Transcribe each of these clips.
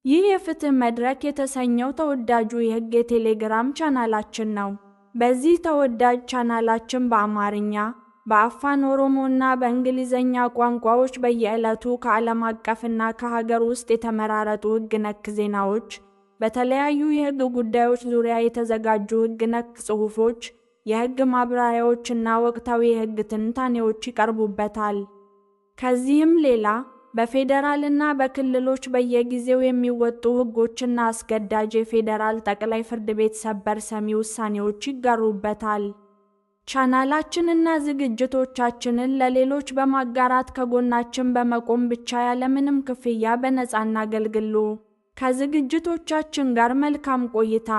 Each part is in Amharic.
ይህ የፍትህ መድረክ የተሰኘው ተወዳጁ የሕግ የቴሌግራም ቻናላችን ነው። በዚህ ተወዳጅ ቻናላችን በአማርኛ፣ በአፋን ኦሮሞ እና በእንግሊዝኛ ቋንቋዎች በየዕለቱ ከዓለም አቀፍና ከሀገር ውስጥ የተመራረጡ ሕግ ነክ ዜናዎች፣ በተለያዩ የሕግ ጉዳዮች ዙሪያ የተዘጋጁ ሕግ ነክ ጽሑፎች፣ የሕግ ማብራሪያዎች እና ወቅታዊ የሕግ ትንታኔዎች ይቀርቡበታል። ከዚህም ሌላ በፌዴራልና በክልሎች በየጊዜው የሚወጡ ሕጎችና አስገዳጅ የፌዴራል ጠቅላይ ፍርድ ቤት ሰበር ሰሚ ውሳኔዎች ይጋሩበታል። ቻናላችንና ዝግጅቶቻችንን ለሌሎች በማጋራት ከጎናችን በመቆም ብቻ ያለምንም ክፍያ በነፃ እናገልግሉ። ከዝግጅቶቻችን ጋር መልካም ቆይታ።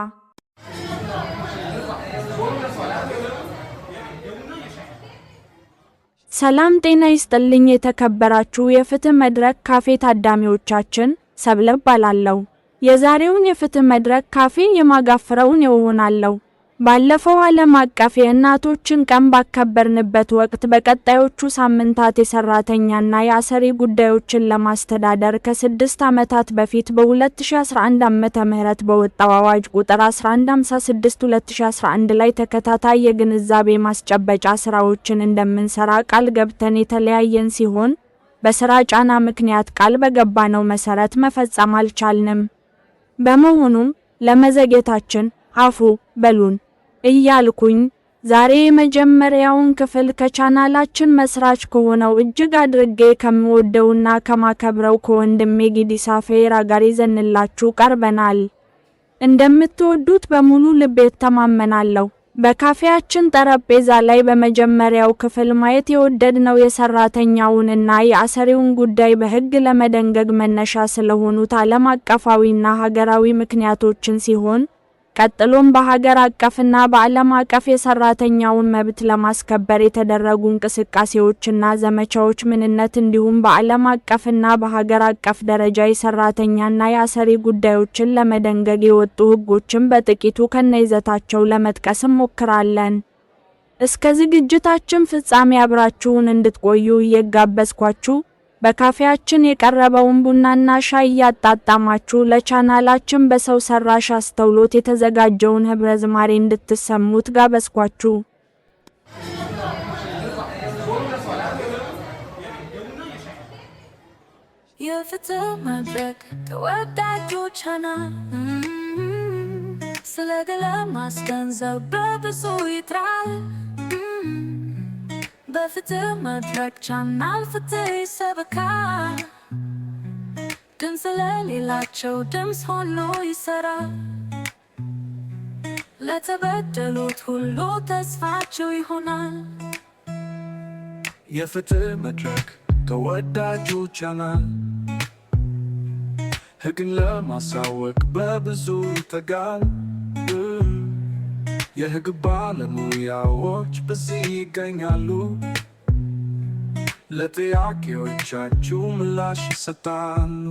ሰላም ጤና ይስጥልኝ። የተከበራችሁ የፍትህ መድረክ ካፌ ታዳሚዎቻችን፣ ሰብለ እባላለሁ። የዛሬውን የፍትህ መድረክ ካፌ የማጋፍረውን እሆናለሁ። ባለፈው ዓለም አቀፍ የእናቶችን ቀን ባከበርንበት ወቅት በቀጣዮቹ ሳምንታት የሰራተኛና የአሰሪ ጉዳዮችን ለማስተዳደር ከ6 ዓመታት በፊት በ2011 ዓ.ም በወጣው አዋጅ ቁጥር 1156 2011 ላይ ተከታታይ የግንዛቤ ማስጨበጫ ስራዎችን እንደምንሰራ ቃል ገብተን የተለያየን ሲሆን፣ በስራ ጫና ምክንያት ቃል በገባነው መሰረት መፈጸም አልቻልንም። በመሆኑም ለመዘግየታችን አፉ በሉን እያልኩኝ ዛሬ የመጀመሪያውን ክፍል ከቻናላችን መስራች ከሆነው፣ እጅግ አድርጌ ከምወደውና ከማከብረው ከወንድሜ ጊዲሳ ፌራ ጋር ይዘንላችሁ ቀርበናል። እንደምትወዱት በሙሉ ልቤ እተማመናለሁ። በካፌያችን ጠረጴዛ ላይ በመጀመሪያው ክፍል ማየት የወደድነው የሰራተኛውንና የአሰሪውን ጉዳይ በሕግ ለመደንገግ መነሻ ስለሆኑት ዓለም አቀፋዊና ሀገራዊ ምክንያቶችን ሲሆን፣ ቀጥሎም በሀገር አቀፍና በዓለም አቀፍ የሰራተኛውን መብት ለማስከበር የተደረጉ እንቅስቃሴዎችና ዘመቻዎች ምንነት እንዲሁም በዓለም አቀፍና በሀገር አቀፍ ደረጃ የሰራተኛና የአሰሪ ጉዳዮችን ለመደንገግ የወጡ ሕጎችን በጥቂቱ ከነይዘታቸው ለመጥቀስ እንሞክራለን። እስከ ዝግጅታችን ፍጻሜ አብራችሁን እንድትቆዩ እየጋበዝኳችሁ፣ በካፌያችን የቀረበውን ቡናና ሻይ እያጣጣማችሁ ለቻናላችን በሰው ሰራሽ አስተውሎት የተዘጋጀውን ህብረ ዝማሬ እንድትሰሙት ጋበዝኳችሁ። የፍትህ መድረክ ተወዳጁ ቻናል ስለ ግለ ማስገንዘብ በብዙ ይጥራል። በፍትህ መድረክ ቻናል ፍትህ ይሰብካል። ድምፅ ለሌላቸው ድምፅ ሆኖ ይሰራል። ለተበደሉት ሁሉ ተስፋቸው ይሆናል። የፍትህ መድረክ ተወዳጁ ቻናል ሕግን ለማሳወቅ በብዙ ይተጋል። የሕግ ባለሙያዎች በዚህ ይገኛሉ። ለጥያቄዎቻችሁ ምላሽ ይሰጣሉ።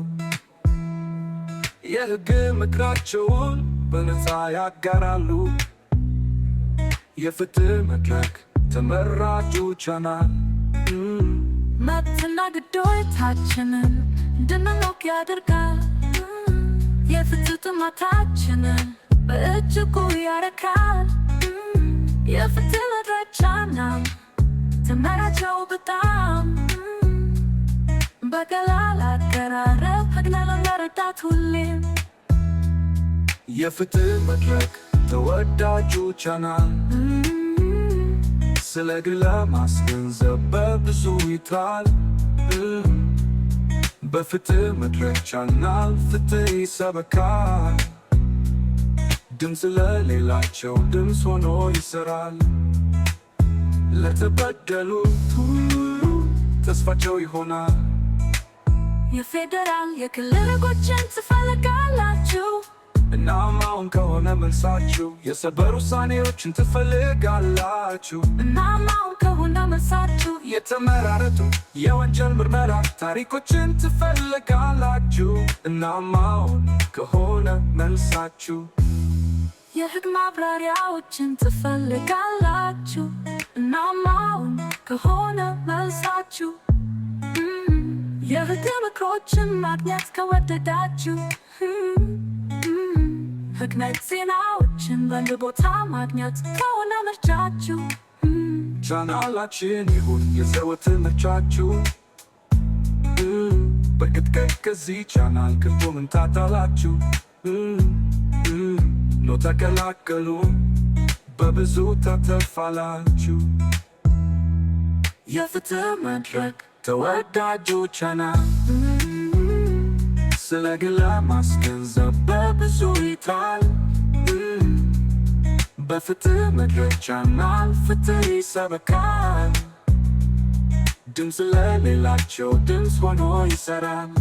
የሕግ ምክራቸውን በነፃ ያጋራሉ። የፍትህ መድረክ ተመራጩ ቻናል። መብትና ግዴታችንን እንድናውቅ ያደርጋል። የፍትህ ጥማታችንን በእጅጉ ያረካል። የፍትህ መድረክ ቻናል ተመራጨው በጣም በቀላል አቀራረብ ሕግን ለመረዳት ሁሌም። የፍትህ መድረክ ተወዳጁ ቻናል ስለ ሕግ ለማስገንዘብ በብዙ ይጥራል። በፍትህ መድረክ ቻናል ፍትህ ይሰበካል። ድምፅ ለሌላቸው ድምፅ ሆኖ ይሰራል። ለተበደሉት ሁሉ ተስፋቸው ይሆናል። የፌዴራል የክልል ሕጎችን ትፈልጋላችሁ? እናም አሁን ከሆነ መልሳችሁ የሰበር ውሳኔዎችን ትፈልጋላችሁ? እናም አሁን ከሆነ መልሳችሁ የተመራረጡ የወንጀል ምርመራ ታሪኮችን ትፈልጋላችሁ? እናም አሁን ከሆነ መልሳችሁ የሕግ ማብራሪያዎችን ትፈልጋላችሁ? እናም አሁን ከሆነ መልሳችሁ የህግ ምክሮችን ማግኘት ከወደዳችሁ፣ ህግ ነክ ዜናዎችን በአንድ ቦታ ማግኘት ከሆነ ምርጫችሁ፣ ቻናላችን ይሁን የዘወትር ምርጫችሁ። በእርግጥ ከዚህ ቻናል ከቶ ምን ታጣላችሁ? ኑ ተቀላቀሉ፣ በብዙ ታተርፋላችሁ። የፍትህ መድረክ ተወዳጁ ቻናል፣ ስለ ግል ማስገንዘብ በብዙ ይጥራል። በፍትህ መድረክ ቻናል ፍትህ ይሰበካል። ድምፅ ለሌላቸው ድምፅ ሆኖ ይሰራል።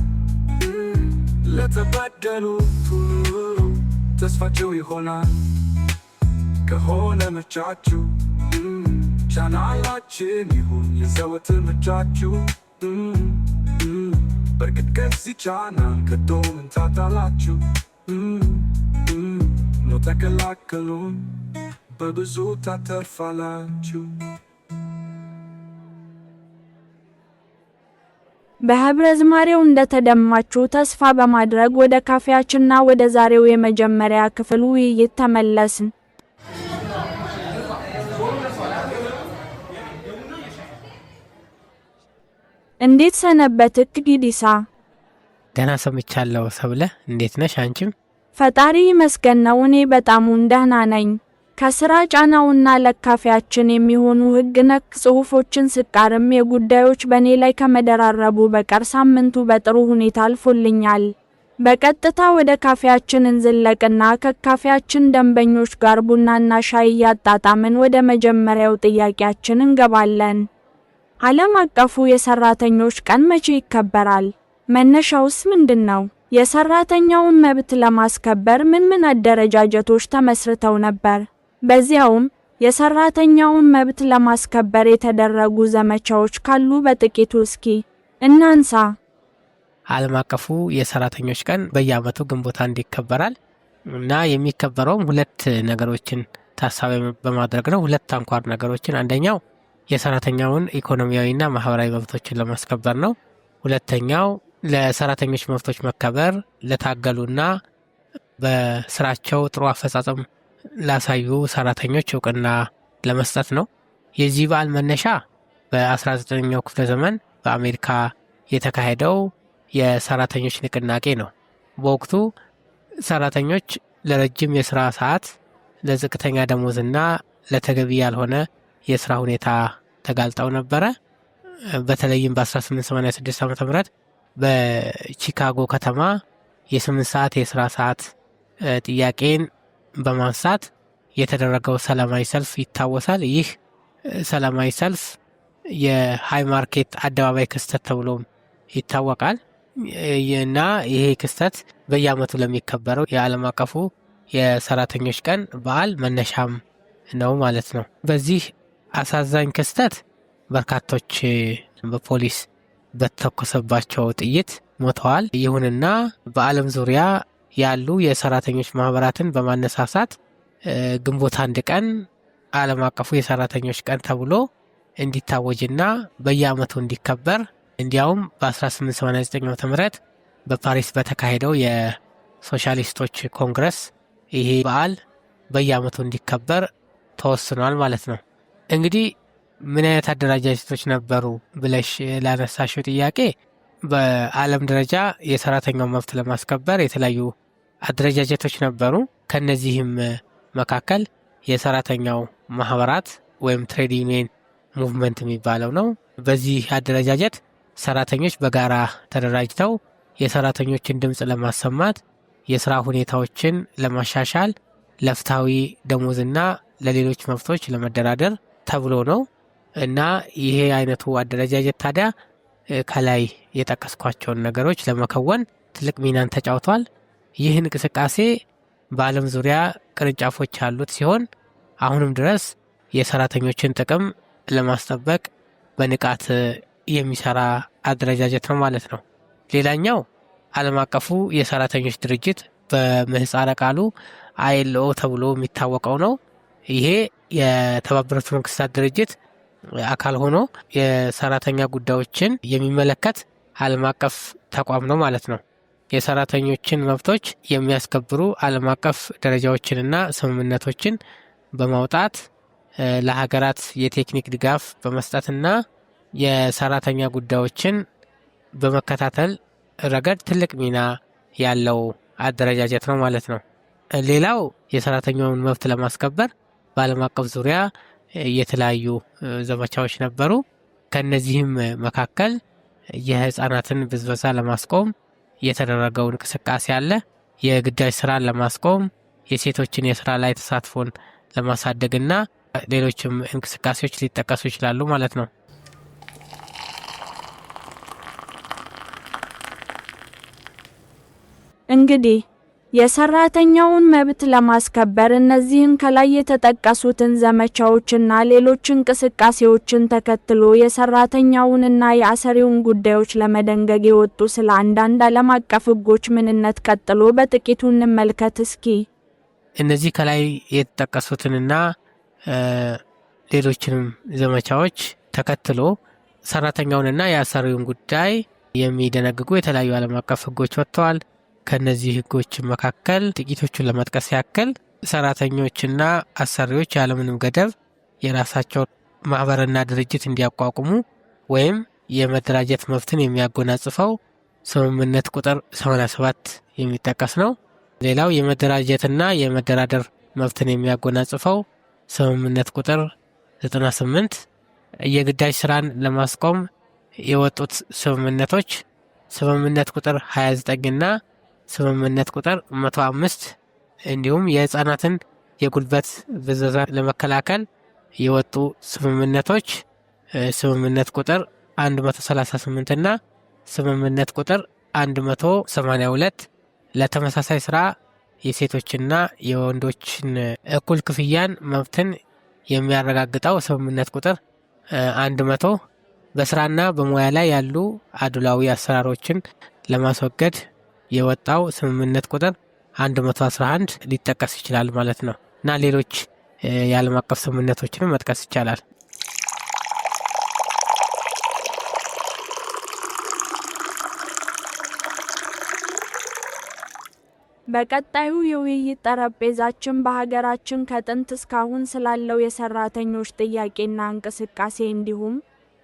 ለተበደሉት ሁሉ ተስፋቸው ይሆናል። ከሆነ ምርጫችሁ፣ ቻናላችን ይሁን የዘወትር ምርጫችሁ። በእርግጥ ከዚህ ቻናል ከቶ ምን ታጣላችሁ? ኑ ተቀላቀሉን፣ በብዙ ታተርፋላችሁ። በህብረ ዝማሬው እንደተደማችሁ ተስፋ በማድረግ ወደ ካፌያችንና ወደ ዛሬው የመጀመሪያ ክፍል ውይይት ተመለስን። እንዴት ሰነበትክ ጊዲሳ? ደህና ሰምቻለሁ ሰብለ፣ እንዴት ነሽ አንቺም? ፈጣሪ ይመስገን ነው፣ እኔ በጣሙን ደህና ነኝ። ከስራ ጫናውና ለካፌያችን የሚሆኑ ህግ ነክ ጽሁፎችን ስቃርም የጉዳዮች በእኔ ላይ ከመደራረቡ በቀር ሳምንቱ በጥሩ ሁኔታ አልፎልኛል። በቀጥታ ወደ ካፌያችን እንዝለቅና ከካፌያችን ደንበኞች ጋር ቡናና ሻይ እያጣጣምን ወደ መጀመሪያው ጥያቄያችን እንገባለን። ዓለም አቀፉ የሰራተኞች ቀን መቼ ይከበራል? መነሻውስ ምንድን ነው? የሰራተኛውን መብት ለማስከበር ምን ምን አደረጃጀቶች ተመስርተው ነበር? በዚያውም የሰራተኛውን መብት ለማስከበር የተደረጉ ዘመቻዎች ካሉ በጥቂቱ እስኪ እናንሳ። ዓለም አቀፉ የሰራተኞች ቀን በየዓመቱ ግንቦት 1 ይከበራል እና የሚከበረውም ሁለት ነገሮችን ታሳቢ በማድረግ ነው። ሁለት አንኳር ነገሮችን፣ አንደኛው የሰራተኛውን ኢኮኖሚያዊና ማህበራዊ መብቶችን ለማስከበር ነው። ሁለተኛው ለሰራተኞች መብቶች መከበር ለታገሉና በስራቸው ጥሩ አፈጻጸም ላሳዩ ሰራተኞች እውቅና ለመስጠት ነው። የዚህ በዓል መነሻ በ19ኛው ክፍለ ዘመን በአሜሪካ የተካሄደው የሰራተኞች ንቅናቄ ነው። በወቅቱ ሰራተኞች ለረጅም የስራ ሰዓት፣ ለዝቅተኛ ደሞዝና ለተገቢ ያልሆነ የስራ ሁኔታ ተጋልጠው ነበረ። በተለይም በ1886 ዓ ም በቺካጎ ከተማ የ8 ሰዓት የስራ ሰዓት ጥያቄን በማንሳት የተደረገው ሰላማዊ ሰልፍ ይታወሳል። ይህ ሰላማዊ ሰልፍ የሃይ ማርኬት አደባባይ ክስተት ተብሎም ይታወቃል እና ይሄ ክስተት በየዓመቱ ለሚከበረው የዓለም አቀፉ የሰራተኞች ቀን በዓል መነሻም ነው ማለት ነው። በዚህ አሳዛኝ ክስተት በርካቶች በፖሊስ በተተኮሰባቸው ጥይት ሞተዋል። ይሁንና በዓለም ዙሪያ ያሉ የሰራተኞች ማህበራትን በማነሳሳት ግንቦት 1 ቀን ዓለም አቀፉ የሰራተኞች ቀን ተብሎ እንዲታወጅና በየዓመቱ እንዲከበር፣ እንዲያውም በ1889 ዓ.ም በፓሪስ በተካሄደው የሶሻሊስቶች ኮንግረስ ይሄ በዓል በየዓመቱ እንዲከበር ተወስኗል ማለት ነው። እንግዲህ ምን አይነት አደረጃጀቶች ነበሩ ብለሽ ላነሳሽው ጥያቄ፣ በዓለም ደረጃ የሰራተኛውን መብት ለማስከበር የተለያዩ አደረጃጀቶች ነበሩ። ከነዚህም መካከል የሰራተኛው ማህበራት ወይም trade union movement የሚባለው ነው። በዚህ አደረጃጀት ሰራተኞች በጋራ ተደራጅተው የሰራተኞችን ድምፅ ለማሰማት፣ የስራ ሁኔታዎችን ለማሻሻል፣ ለፍትሐዊ ደሞዝና ለሌሎች መብቶች ለመደራደር ተብሎ ነው እና ይሄ አይነቱ አደረጃጀት ታዲያ ከላይ የጠቀስኳቸውን ነገሮች ለመከወን ትልቅ ሚናን ተጫውቷል። ይህ እንቅስቃሴ በዓለም ዙሪያ ቅርንጫፎች ያሉት ሲሆን አሁንም ድረስ የሰራተኞችን ጥቅም ለማስጠበቅ በንቃት የሚሰራ አደረጃጀት ነው ማለት ነው። ሌላኛው ዓለም አቀፉ የሰራተኞች ድርጅት በምህጻረ ቃሉ አይኤልኦ ተብሎ የሚታወቀው ነው። ይሄ የተባበሩት መንግስታት ድርጅት አካል ሆኖ የሰራተኛ ጉዳዮችን የሚመለከት ዓለም አቀፍ ተቋም ነው ማለት ነው። የሰራተኞችን መብቶች የሚያስከብሩ ዓለም አቀፍ ደረጃዎችንና ስምምነቶችን በማውጣት ለሀገራት የቴክኒክ ድጋፍ በመስጠትና የሰራተኛ ጉዳዮችን በመከታተል ረገድ ትልቅ ሚና ያለው አደረጃጀት ነው ማለት ነው። ሌላው የሰራተኛውን መብት ለማስከበር በዓለም አቀፍ ዙሪያ የተለያዩ ዘመቻዎች ነበሩ። ከነዚህም መካከል የህፃናትን ብዝበዛ ለማስቆም የተደረገው እንቅስቃሴ አለ። የግዳጅ ስራን ለማስቆም፣ የሴቶችን የስራ ላይ ተሳትፎን ለማሳደግና ሌሎችም እንቅስቃሴዎች ሊጠቀሱ ይችላሉ ማለት ነው። እንግዲህ የሰራተኛውን መብት ለማስከበር እነዚህን ከላይ የተጠቀሱትን ዘመቻዎችና ሌሎች እንቅስቃሴዎችን ተከትሎ የሰራተኛውንና የአሰሪውን ጉዳዮች ለመደንገግ የወጡ ስለ አንዳንድ ዓለም አቀፍ ሕጎች ምንነት ቀጥሎ በጥቂቱ እንመልከት እስኪ። እነዚህ ከላይ የተጠቀሱትንና ሌሎችንም ዘመቻዎች ተከትሎ ሰራተኛውንና የአሰሪውን ጉዳይ የሚደነግጉ የተለያዩ ዓለም አቀፍ ሕጎች ወጥተዋል። ከነዚህ ህጎች መካከል ጥቂቶቹን ለመጥቀስ ያክል ሰራተኞችና አሰሪዎች ያለምንም ገደብ የራሳቸው ማህበርና ድርጅት እንዲያቋቁሙ ወይም የመደራጀት መብትን የሚያጎናጽፈው ስምምነት ቁጥር 87 የሚጠቀስ ነው። ሌላው የመደራጀትና የመደራደር መብትን የሚያጎናጽፈው ስምምነት ቁጥር 98፣ የግዳጅ ስራን ለማስቆም የወጡት ስምምነቶች ስምምነት ቁጥር 29ና ስምምነት ቁጥር 105፣ እንዲሁም የህፃናትን የጉልበት ብዝበዛ ለመከላከል የወጡ ስምምነቶች ስምምነት ቁጥር 138 እና ስምምነት ቁጥር 182፣ ለተመሳሳይ ስራ የሴቶችና የወንዶችን እኩል ክፍያን መብትን የሚያረጋግጠው ስምምነት ቁጥር 100፣ በስራና በሙያ ላይ ያሉ አድሏዊ አሰራሮችን ለማስወገድ የወጣው ስምምነት ቁጥር 111 ሊጠቀስ ይችላል ማለት ነው። እና ሌሎች የዓለም አቀፍ ስምምነቶችንም መጥቀስ ይቻላል። በቀጣዩ የውይይት ጠረጴዛችን በሀገራችን ከጥንት እስካሁን ስላለው የሰራተኞች ጥያቄና እንቅስቃሴ እንዲሁም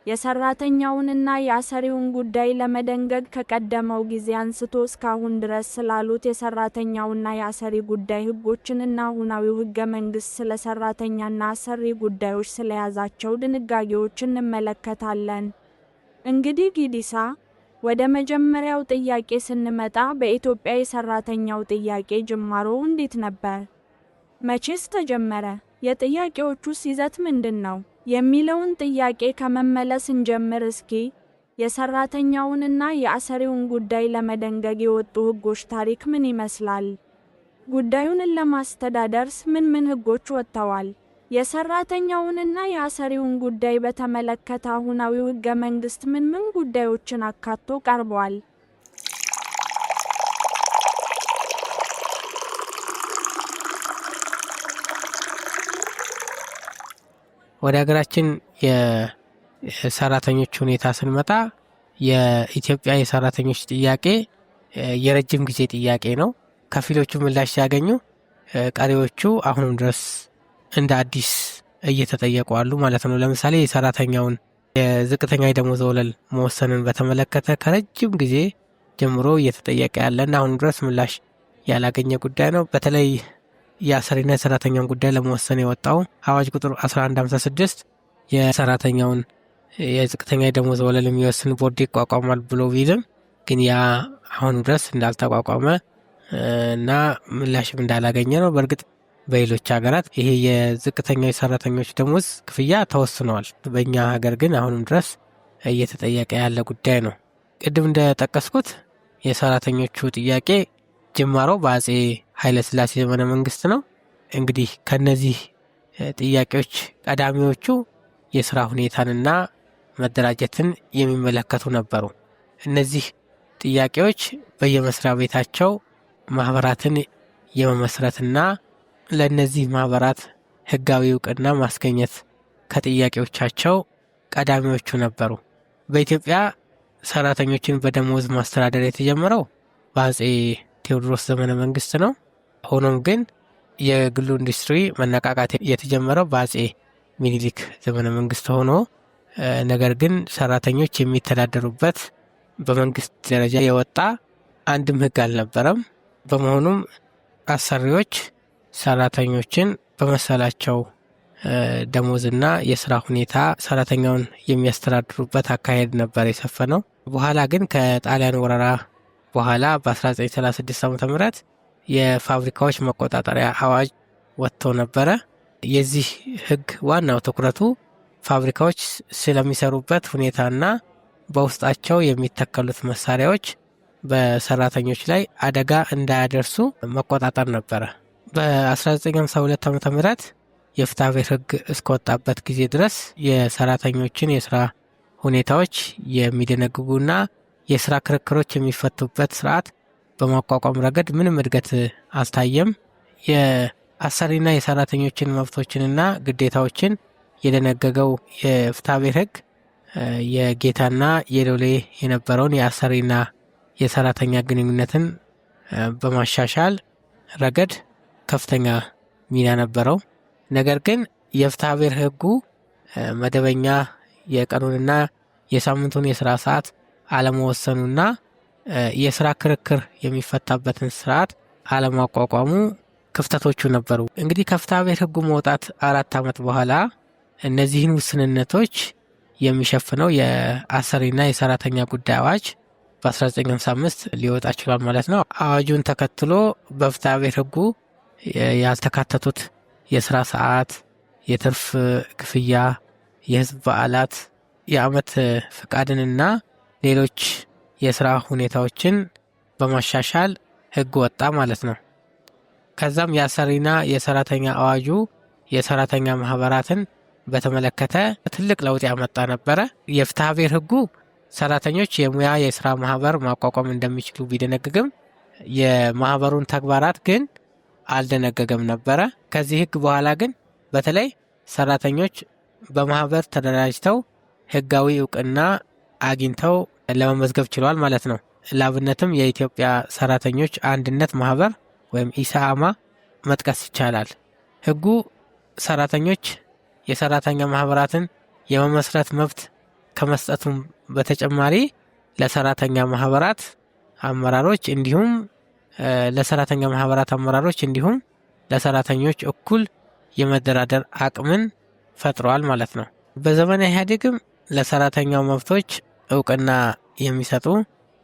የሰራተኛውንና የአሰሪውን ጉዳይ ለመደንገግ ከቀደመው ጊዜ አንስቶ እስካሁን ድረስ ስላሉት የሰራተኛውና የአሰሪ ጉዳይ ሕጎችንና አሁናዊው ሕገ መንግስት ስለ ሰራተኛና አሰሪ ጉዳዮች ስለያዛቸው ድንጋጌዎች እንመለከታለን። እንግዲህ ጊዲሳ፣ ወደ መጀመሪያው ጥያቄ ስንመጣ በኢትዮጵያ የሰራተኛው ጥያቄ ጅማሮ እንዴት ነበር? መቼስ ተጀመረ? የጥያቄዎቹስ ይዘት ምንድን ነው? የሚለውን ጥያቄ ከመመለስ እንጀምር እስኪ። የሰራተኛውንና የአሰሪውን ጉዳይ ለመደንገግ የወጡ ሕጎች ታሪክ ምን ይመስላል? ጉዳዩን ለማስተዳደርስ ምን ምን ሕጎች ወጥተዋል? የሰራተኛውንና የአሰሪውን ጉዳይ በተመለከተ አሁናዊው ሕገ መንግስት ምን ምን ጉዳዮችን አካቶ ቀርቧል? ወደ ሀገራችን የሰራተኞች ሁኔታ ስንመጣ የኢትዮጵያ የሰራተኞች ጥያቄ የረጅም ጊዜ ጥያቄ ነው። ከፊሎቹ ምላሽ ሲያገኙ፣ ቀሪዎቹ አሁንም ድረስ እንደ አዲስ እየተጠየቁ አሉ ማለት ነው። ለምሳሌ የሰራተኛውን የዝቅተኛ የደሞዝ ወለል መወሰንን በተመለከተ ከረጅም ጊዜ ጀምሮ እየተጠየቀ ያለና አሁንም ድረስ ምላሽ ያላገኘ ጉዳይ ነው። በተለይ የአሰሪና የሰራተኛውን ጉዳይ ለመወሰን የወጣው አዋጅ ቁጥር 1156 የሰራተኛውን የዝቅተኛ የደሞዝ ወለል የሚወስን ቦርድ ይቋቋማል ብሎ ቢልም ግን ያ አሁን ድረስ እንዳልተቋቋመ እና ምላሽም እንዳላገኘ ነው። በእርግጥ በሌሎች ሀገራት ይሄ የዝቅተኛ የሰራተኞች ደሞዝ ክፍያ ተወስነዋል። በእኛ ሀገር ግን አሁንም ድረስ እየተጠየቀ ያለ ጉዳይ ነው። ቅድም እንደጠቀስኩት የሰራተኞቹ ጥያቄ ጅማሮ በአጼ ኃይለሥላሴ ዘመነ መንግስት ነው። እንግዲህ ከነዚህ ጥያቄዎች ቀዳሚዎቹ የስራ ሁኔታንና መደራጀትን የሚመለከቱ ነበሩ። እነዚህ ጥያቄዎች በየመስሪያ ቤታቸው ማህበራትን የመመስረትና ለእነዚህ ማህበራት ህጋዊ እውቅና ማስገኘት ከጥያቄዎቻቸው ቀዳሚዎቹ ነበሩ። በኢትዮጵያ ሰራተኞችን በደሞዝ ማስተዳደር የተጀመረው በአጼ ቴዎድሮስ ዘመነ መንግስት ነው። ሆኖም ግን የግሉ ኢንዱስትሪ መነቃቃት የተጀመረው በአጼ ሚኒሊክ ዘመነ መንግስት ሆኖ ነገር ግን ሰራተኞች የሚተዳደሩበት በመንግስት ደረጃ የወጣ አንድም ህግ አልነበረም። በመሆኑም አሰሪዎች ሰራተኞችን በመሰላቸው ደሞዝና የስራ ሁኔታ ሰራተኛውን የሚያስተዳድሩበት አካሄድ ነበር የሰፈነው። በኋላ ግን ከጣሊያን ወረራ በኋላ በ1936 ዓ ም የፋብሪካዎች መቆጣጠሪያ አዋጅ ወጥቶ ነበረ። የዚህ ህግ ዋናው ትኩረቱ ፋብሪካዎች ስለሚሰሩበት ሁኔታና በውስጣቸው የሚተከሉት መሳሪያዎች በሰራተኞች ላይ አደጋ እንዳያደርሱ መቆጣጠር ነበረ። በ1952 ዓ ም የፍትሐብሔር ህግ እስከወጣበት ጊዜ ድረስ የሰራተኞችን የስራ ሁኔታዎች የሚደነግጉና የስራ ክርክሮች የሚፈቱበት ስርዓት በማቋቋም ረገድ ምንም እድገት አልታየም። የአሰሪና የሰራተኞችን መብቶችንና ግዴታዎችን የደነገገው የፍትሐብሔር ህግ የጌታና የሎሌ የነበረውን የአሰሪና የሰራተኛ ግንኙነትን በማሻሻል ረገድ ከፍተኛ ሚና ነበረው። ነገር ግን የፍትሐብሔር ህጉ መደበኛ የቀኑንና የሳምንቱን የስራ ሰዓት አለመወሰኑና የስራ ክርክር የሚፈታበትን ስርዓት አለማቋቋሙ ክፍተቶቹ ነበሩ። እንግዲህ ከፍትሐብሔር ህጉ መውጣት 4 ዓመት በኋላ እነዚህን ውስንነቶች የሚሸፍነው የአሰሪና የሰራተኛ ጉዳይ አዋጅ በ1955 ሊወጣ ችሏል ማለት ነው። አዋጁን ተከትሎ በፍትሐብሔር ህጉ ያልተካተቱት የስራ ሰዓት፣ የትርፍ ክፍያ፣ የህዝብ በዓላት፣ የአመት ፍቃድንና ሌሎች የስራ ሁኔታዎችን በማሻሻል ህግ ወጣ ማለት ነው። ከዛም የአሰሪና የሰራተኛ አዋጁ የሰራተኛ ማህበራትን በተመለከተ ትልቅ ለውጥ ያመጣ ነበረ። የፍትሐብሔር ህጉ ሰራተኞች የሙያ የስራ ማህበር ማቋቋም እንደሚችሉ ቢደነግግም የማህበሩን ተግባራት ግን አልደነገገም ነበረ። ከዚህ ህግ በኋላ ግን በተለይ ሰራተኞች በማህበር ተደራጅተው ህጋዊ እውቅና አግኝተው ለመመዝገብ ችለዋል ማለት ነው። ለአብነትም የኢትዮጵያ ሰራተኞች አንድነት ማህበር ወይም ኢሰአማ መጥቀስ ይቻላል። ህጉ ሰራተኞች የሰራተኛ ማህበራትን የመመስረት መብት ከመስጠቱም በተጨማሪ ለሰራተኛ ማህበራት አመራሮች እንዲሁም ለሰራተኛ ማህበራት አመራሮች እንዲሁም ለሰራተኞች እኩል የመደራደር አቅምን ፈጥሯል ማለት ነው። በዘመነ ኢህአዴግም ለሰራተኛው መብቶች እውቅና የሚሰጡ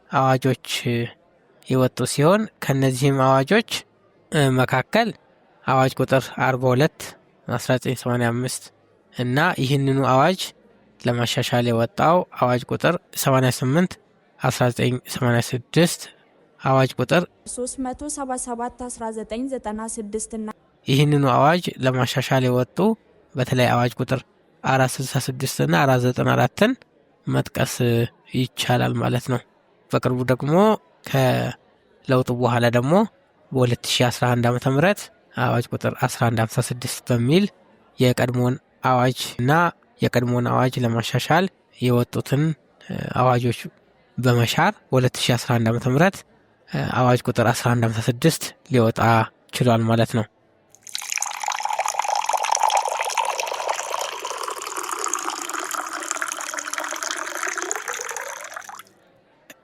አዋጆች የወጡ ሲሆን ከነዚህም አዋጆች መካከል አዋጅ ቁጥር 42 1985 እና ይህንኑ አዋጅ ለማሻሻል የወጣው አዋጅ ቁጥር 88 1986፣ አዋጅ ቁጥር 377 1996 እና ይህንኑ አዋጅ ለማሻሻል የወጡ በተለይ አዋጅ ቁጥር 466 እና 494ን መጥቀስ ይቻላል ማለት ነው። በቅርቡ ደግሞ ከለውጡ በኋላ ደግሞ በ2011 ዓ.ም አዋጅ ቁጥር 1156 በሚል የቀድሞን አዋጅ እና የቀድሞን አዋጅ ለማሻሻል የወጡትን አዋጆች በመሻር በ2011 ዓ.ም አዋጅ ቁጥር 1156 ሊወጣ ችሏል ማለት ነው።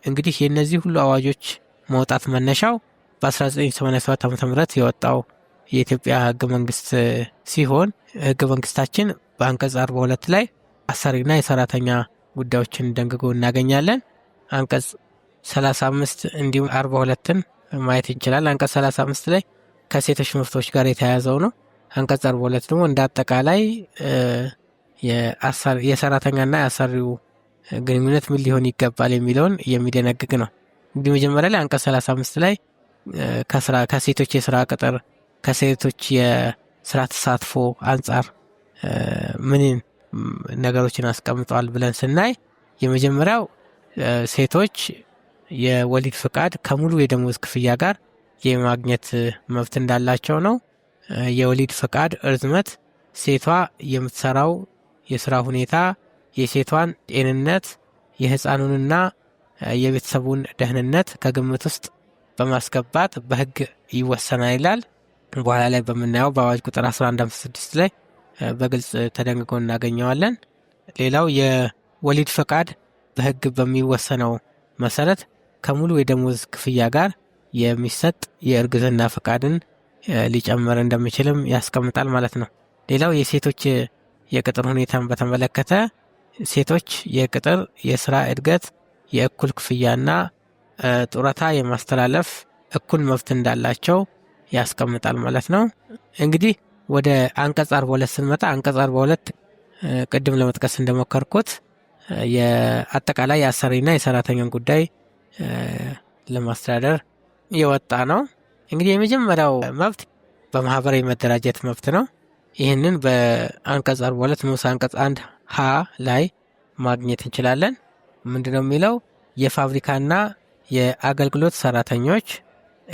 እንግዲህ የእነዚህ ሁሉ አዋጆች መውጣት መነሻው በ1987 ዓ.ም የወጣው የኢትዮጵያ ህገ መንግስት ሲሆን ህገ መንግስታችን በአንቀጽ 42 ላይ አሰሪና የሰራተኛ ጉዳዮችን ደንግጎ እናገኛለን። አንቀጽ 35 እንዲሁም 42ን ማየት እንችላለን። አንቀጽ 35 ላይ ከሴቶች መብቶች ጋር የተያያዘው ነው። አንቀጽ 42 ደግሞ እንደ አጠቃላይ የሰራተኛና የአሰሪው ግንኙነት ምን ሊሆን ይገባል የሚለውን የሚደነግግ ነው። እንግዲህ መጀመሪያ ላይ አንቀጽ 35 ላይ ከሴቶች የስራ ቅጥር፣ ከሴቶች የስራ ተሳትፎ አንጻር ምን ነገሮችን አስቀምጠዋል ብለን ስናይ የመጀመሪያው ሴቶች የወሊድ ፍቃድ ከሙሉ የደሞዝ ክፍያ ጋር የማግኘት መብት እንዳላቸው ነው። የወሊድ ፍቃድ እርዝመት ሴቷ የምትሰራው የስራ ሁኔታ፣ የሴቷን ጤንነት፣ የህፃኑንና የቤተሰቡን ደህንነት ከግምት ውስጥ በማስገባት በሕግ ይወሰናል ይላል። በኋላ ላይ በምናየው በአዋጅ ቁጥር 1156 ላይ በግልጽ ተደንግጎ እናገኘዋለን። ሌላው የወሊድ ፈቃድ በሕግ በሚወሰነው መሰረት ከሙሉ የደሞዝ ክፍያ ጋር የሚሰጥ የእርግዝና ፈቃድን ሊጨምር እንደሚችልም ያስቀምጣል ማለት ነው። ሌላው የሴቶች የቅጥር ሁኔታን በተመለከተ ሴቶች የቅጥር፣ የስራ እድገት፣ የእኩል ክፍያና ጡረታ የማስተላለፍ እኩል መብት እንዳላቸው ያስቀምጣል ማለት ነው። እንግዲህ ወደ አንቀጽ 42 ስንመጣ፣ አንቀጽ 42 ቅድም ለመጥቀስ እንደሞከርኩት የአጠቃላይ የአሰሪና የሰራተኛን ጉዳይ ለማስተዳደር የወጣ ነው። እንግዲህ የመጀመሪያው መብት በማህበር የመደራጀት መብት ነው። ይህንን በአንቀጽ 42 ንዑስ አንቀጽ 1 ሀ ላይ ማግኘት እንችላለን። ምንድነው የሚለው? የፋብሪካና የአገልግሎት ሰራተኞች፣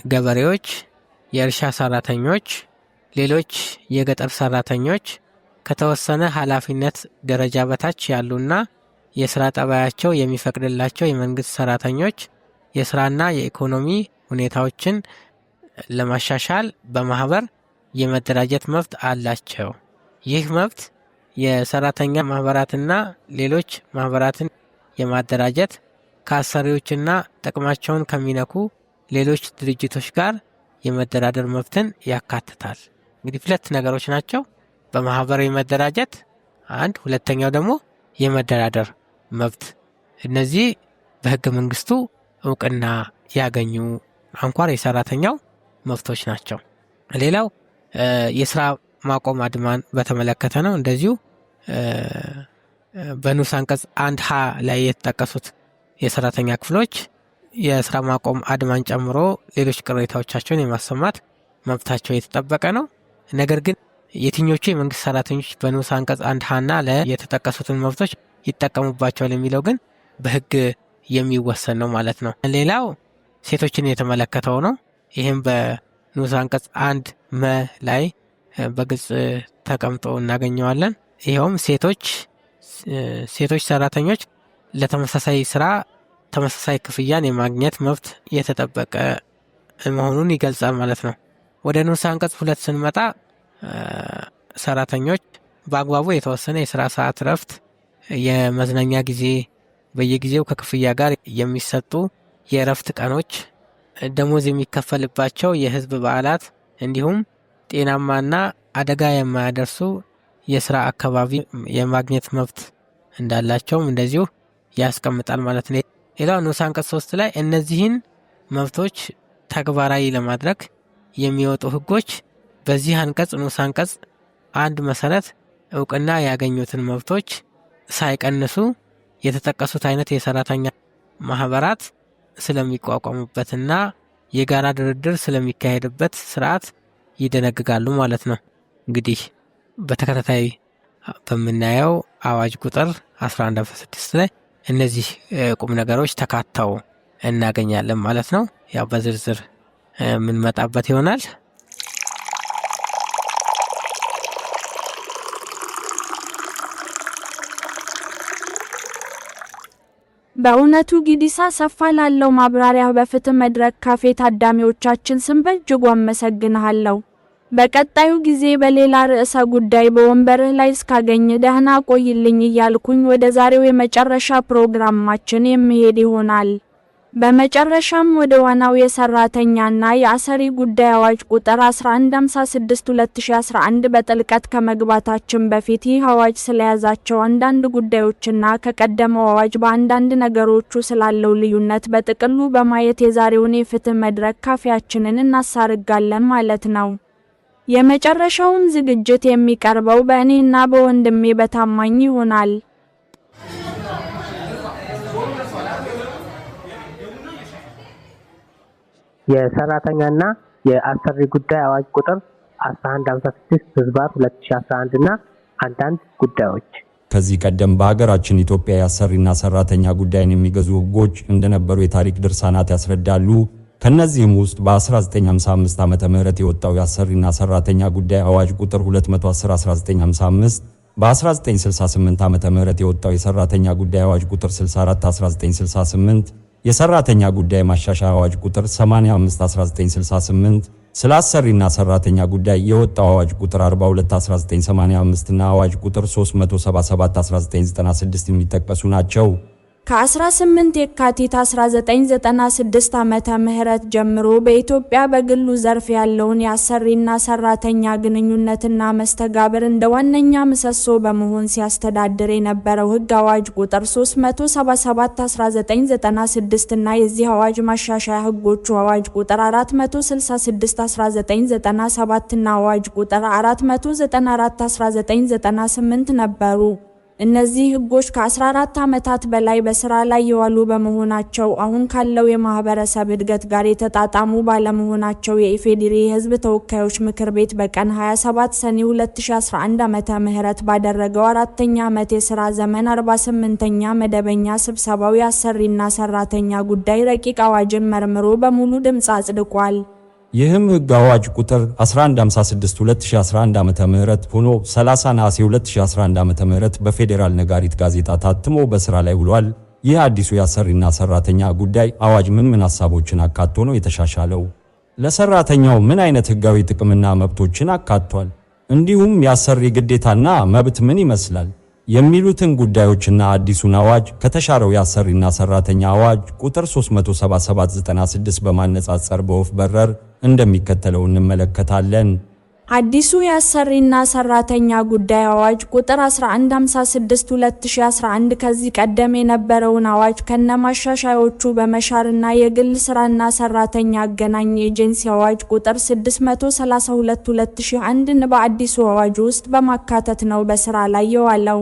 ገበሬዎች፣ የእርሻ ሰራተኞች፣ ሌሎች የገጠር ሰራተኞች፣ ከተወሰነ ኃላፊነት ደረጃ በታች ያሉና የስራ ጠባያቸው የሚፈቅድላቸው የመንግስት ሰራተኞች የስራና የኢኮኖሚ ሁኔታዎችን ለማሻሻል በማህበር የመደራጀት መብት አላቸው። ይህ መብት የሰራተኛ ማህበራትና ሌሎች ማህበራትን የማደራጀት፣ ከአሰሪዎችና ጥቅማቸውን ከሚነኩ ሌሎች ድርጅቶች ጋር የመደራደር መብትን ያካትታል። እንግዲህ ሁለት ነገሮች ናቸው። በማህበር የመደራጀት አንድ፣ ሁለተኛው ደግሞ የመደራደር መብት። እነዚህ በህገ መንግስቱ እውቅና ያገኙ አንኳር የሰራተኛው መብቶች ናቸው። ሌላው የስራ ማቆም አድማን በተመለከተ ነው። እንደዚሁ በንዑስ አንቀጽ 1 ሀ ላይ የተጠቀሱት የሰራተኛ ክፍሎች የስራ ማቆም አድማን ጨምሮ ሌሎች ቅሬታዎቻቸውን የማሰማት መብታቸው የተጠበቀ ነው። ነገር ግን የትኞቹ የመንግስት ሰራተኞች በንዑስ አንቀጽ 1 ሀና ለ የተጠቀሱትን መብቶች ይጠቀሙባቸዋል የሚለው ግን በህግ የሚወሰን ነው ማለት ነው። ሌላው ሴቶችን የተመለከተው ነው። ይህም በንዑስ አንቀጽ 1 መ ላይ በግልጽ ተቀምጦ እናገኘዋለን። ይኸውም ሴቶች ሰራተኞች ለተመሳሳይ ስራ ተመሳሳይ ክፍያን የማግኘት መብት የተጠበቀ መሆኑን ይገልጻል ማለት ነው። ወደ ንዑስ አንቀጽ 2 ስንመጣ፣ ሰራተኞች በአግባቡ የተወሰነ የስራ ሰዓት፣ ረፍት፣ የመዝናኛ ጊዜ፣ በየጊዜው ከክፍያ ጋር የሚሰጡ የእረፍት ቀኖች፣ ደሞዝ የሚከፈልባቸው የህዝብ በዓላት እንዲሁም ጤናማና አደጋ የማያደርሱ የስራ አካባቢ የማግኘት መብት እንዳላቸውም እንደዚሁ ያስቀምጣል ማለት ነው። ሌላው ንዑስ አንቀጽ 3 ላይ እነዚህን መብቶች ተግባራዊ ለማድረግ የሚወጡ ህጎች በዚህ አንቀጽ ንዑስ አንቀጽ 1 መሰረት እውቅና ያገኙትን መብቶች ሳይቀንሱ የተጠቀሱት አይነት የሰራተኛ ማህበራት ስለሚቋቋሙበትና የጋራ ድርድር ስለሚካሄድበት ስርዓት ይደነግጋሉ ማለት ነው። እንግዲህ በተከታታይ በምናየው አዋጅ ቁጥር 1156 ላይ እነዚህ ቁም ነገሮች ተካተው እናገኛለን ማለት ነው። ያው በዝርዝር የምንመጣበት ይሆናል። በእውነቱ ጊዲሳ ሰፋ ላለው ማብራሪያ በፍትህ መድረክ ካፌ ታዳሚዎቻችን ስም በእጅጉ አመሰግንሃለሁ። በቀጣዩ ጊዜ በሌላ ርዕሰ ጉዳይ በወንበርህ ላይ እስካገኝ ደህና ቆይልኝ እያልኩኝ ወደ ዛሬው የመጨረሻ ፕሮግራማችን የምሄድ ይሆናል። በመጨረሻም ወደ ዋናው የሰራተኛና የአሰሪ ጉዳይ አዋጅ ቁጥር 1156 2011 በጥልቀት ከመግባታችን በፊት ይህ አዋጅ ስለያዛቸው አንዳንድ ጉዳዮችና ከቀደመው አዋጅ በአንዳንድ ነገሮቹ ስላለው ልዩነት በጥቅሉ በማየት የዛሬውን የፍትህ መድረክ ካፌያችንን እናሳርጋለን ማለት ነው። የመጨረሻውም ዝግጅት የሚቀርበው በእኔና በወንድሜ በታማኝ ይሆናል። የሰራተኛና የአሰሪ ጉዳይ አዋጅ ቁጥር 1156/2011 እና አንዳንድ ጉዳዮች። ከዚህ ቀደም በሀገራችን ኢትዮጵያ የአሰሪና ሰራተኛ ጉዳይን የሚገዙ ህጎች እንደነበሩ የታሪክ ድርሳናት ያስረዳሉ። ከነዚህም ውስጥ በ1955 ዓመተ ምህረት የወጣው የአሰሪና ሰራተኛ ጉዳይ አዋጅ ቁጥር 210 1955፣ በ1968 ዓመተ ምህረት የወጣው የሰራተኛ ጉዳይ አዋጅ ቁጥር 64 1968፣ የሰራተኛ ጉዳይ ማሻሻያ አዋጅ ቁጥር 85 1968፣ ስለ አሰሪና ሰራተኛ ጉዳይ የወጣው አዋጅ ቁጥር 42 1985 እና አዋጅ ቁጥር 377 1996 የሚጠቀሱ ናቸው። ከ18 የካቲት 1996 ዓመተ ምህረት ጀምሮ በኢትዮጵያ በግሉ ዘርፍ ያለውን የአሰሪና ሰራተኛ ግንኙነትና መስተጋብር እንደ ዋነኛ ምሰሶ በመሆን ሲያስተዳድር የነበረው ሕግ አዋጅ ቁጥር 377 1996 እና የዚህ አዋጅ ማሻሻያ ሕጎቹ አዋጅ ቁጥር 466 1997 እና አዋጅ ቁጥር 494 1998 ነበሩ። እነዚህ ሕጎች ከ14 ዓመታት በላይ በስራ ላይ የዋሉ በመሆናቸው አሁን ካለው የማህበረሰብ እድገት ጋር የተጣጣሙ ባለመሆናቸው የኢፌዴሪ የሕዝብ ተወካዮች ምክር ቤት በቀን 27 ሰኔ 2011 ዓመተ ምህረት ባደረገው አራተኛ ዓመት የስራ ዘመን 48ኛ መደበኛ ስብሰባው የአሰሪና ሰራተኛ ጉዳይ ረቂቅ አዋጅን መርምሮ በሙሉ ድምፅ አጽድቋል። ይህም ሕግ አዋጅ ቁጥር 1156 2011 ዓ.ም ሆኖ 30 ነሐሴ 2011 ዓ.ም በፌዴራል ነጋሪት ጋዜጣ ታትሞ በስራ ላይ ውሏል። ይህ አዲሱ የአሰሪና ሰራተኛ ጉዳይ አዋጅ ምን ምን ሐሳቦችን አካቶ ነው የተሻሻለው? ለሰራተኛው ምን አይነት ሕጋዊ ጥቅምና መብቶችን አካቷል? እንዲሁም የአሰሪ ግዴታና መብት ምን ይመስላል? የሚሉትን ጉዳዮችና አዲሱን አዋጅ ከተሻረው የአሰሪና ሰራተኛ አዋጅ ቁጥር 377/96 በማነጻጸር በወፍ በረር እንደሚከተለው እንመለከታለን። አዲሱ የአሰሪና ሰራተኛ ጉዳይ አዋጅ ቁጥር 1156 2011 ከዚህ ቀደም የነበረውን አዋጅ ከነማሻሻያዎቹ በመሻርና የግል ስራና ሰራተኛ አገናኝ ኤጀንሲ አዋጅ ቁጥር 632 2001ን በአዲሱ አዋጅ ውስጥ በማካተት ነው በስራ ላይ የዋለው።